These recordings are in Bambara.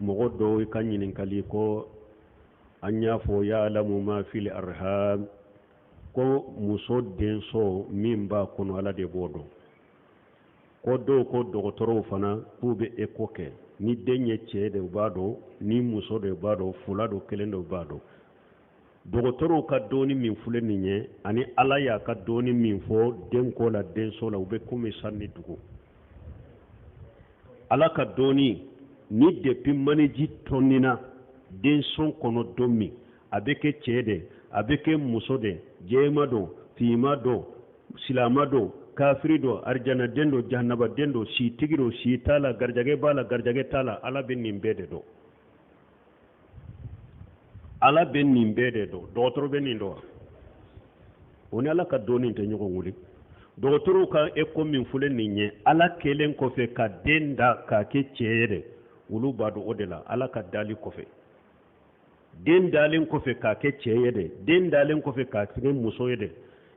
Mɔgɔ dɔw ka ɲininkali ko an y'a fɔ ya'lamu ma fil arham, ko muso denso min b'a kɔnɔ, Ala de b'o dɔn. Ko dɔw ko dɔgɔtɔrɔw fana k'u bɛ eko kɛ, ni den ye cɛ de, u b'a dɔn, ni muso de, u b'a dɔn, fula don, kelen de, u b'a dɔn. Dɔgɔtɔrɔw ka dɔnni min filɛ nin ye ani Ala y'a ka dɔnni min fɔ denko la, denso la, u bɛ komi san ni dugu. Ala ka dɔnni ni depuis maniji tɔnina denso kɔnɔ don min, a bɛ kɛ cɛ de, a bɛ kɛ muso de, jɛma don, finma don, silama don, kafiri don, arijanaden don, jahanabaden don, sitigi don, si t'a la, garijɛgɛ b'a la, garijɛgɛ t'a la, Ala bɛ nin bɛɛ de dɔn. Ala bɛ nin bɛɛ de dɔn. Dɔgɔtɔrɔ bɛ nin dɔn wa? O ni Ala ka dɔnni tɛ ɲɔgɔn wuli. Dɔgɔtɔrɔw ka eko min filɛ nin ye, Ala kɛlen kɔfɛ ka den da k'a kɛ cɛ ye dɛ, olu b'a dɔn o de la. Ala ka dali kɔfɛ, den dalen kɔfɛ k'a kɛ cɛ ye dɛ, den dalen kɔfɛ k'a kɛ muso ye dɛ.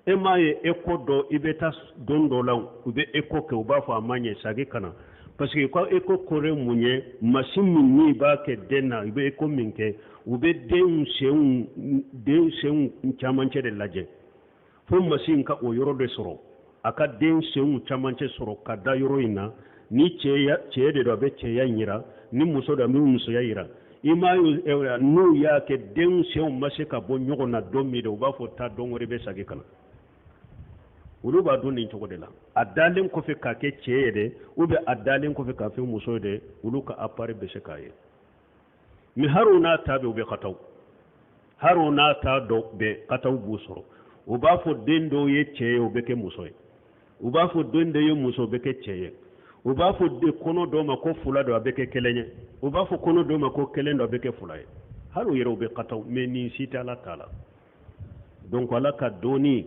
E m'a ye eko dɔ, i bɛ taa don dɔ la, u bɛ eko kɛ, u b'a fɔ a ma ɲɛ, sagi ka na, parce que ka eko kɔrɔ mun ye? Masin min n'i b'a kɛ den na, i bɛ eko min kɛ, u bɛ den senw camancɛ de lajɛ fo masin ka o yɔrɔ de sɔrɔ, a ka den senw camancɛ sɔrɔ ka da yɔrɔ in na. Ni cɛya cɛ de don, a bɛ cɛya yira, ni muso don, a bɛ musoya yira. I m'a ye, n'u y'a kɛ, den senw ma se ka bɔ ɲɔgɔn na don min de, u b'a fɔ taa don wɛrɛ, bɛ segin ka na. Olu b'a dɔn nin cogo de la. A dalen kɔfɛ k'a kɛ cɛ ye dɛ, ou bien a dalen kɔfɛ k'a kɛ muso ye dɛ, olu ka appareil bɛ se k'a ye. Mais hari o n'a ta bɛɛ, u bɛ kataw, hari o n'a ta dɔ bɛɛ, kataw b'u sɔrɔ. U b'a fɔ den dɔw ye cɛ ye, o bɛ kɛ muso ye. U b'a fɔ den dɔ ye muso, o bɛ kɛ cɛ ye. U b'a fɔ de kɔnɔ dɔw ma ko fula don, a bɛ kɛ kelen ye. U b'a fɔ kɔnɔ dɔw ma ko kelen don, a bɛ kɛ fula ye. Hali u yɛrɛ, u bɛ kataw, mais nin si tɛ Ala ta la. Donc Ala ka dɔnni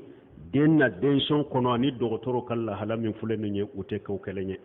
den na denso kɔnɔ ani dɔgɔtɔrɔ ka lahala min filɛ nin ye, u tɛ kɛ kelen ye.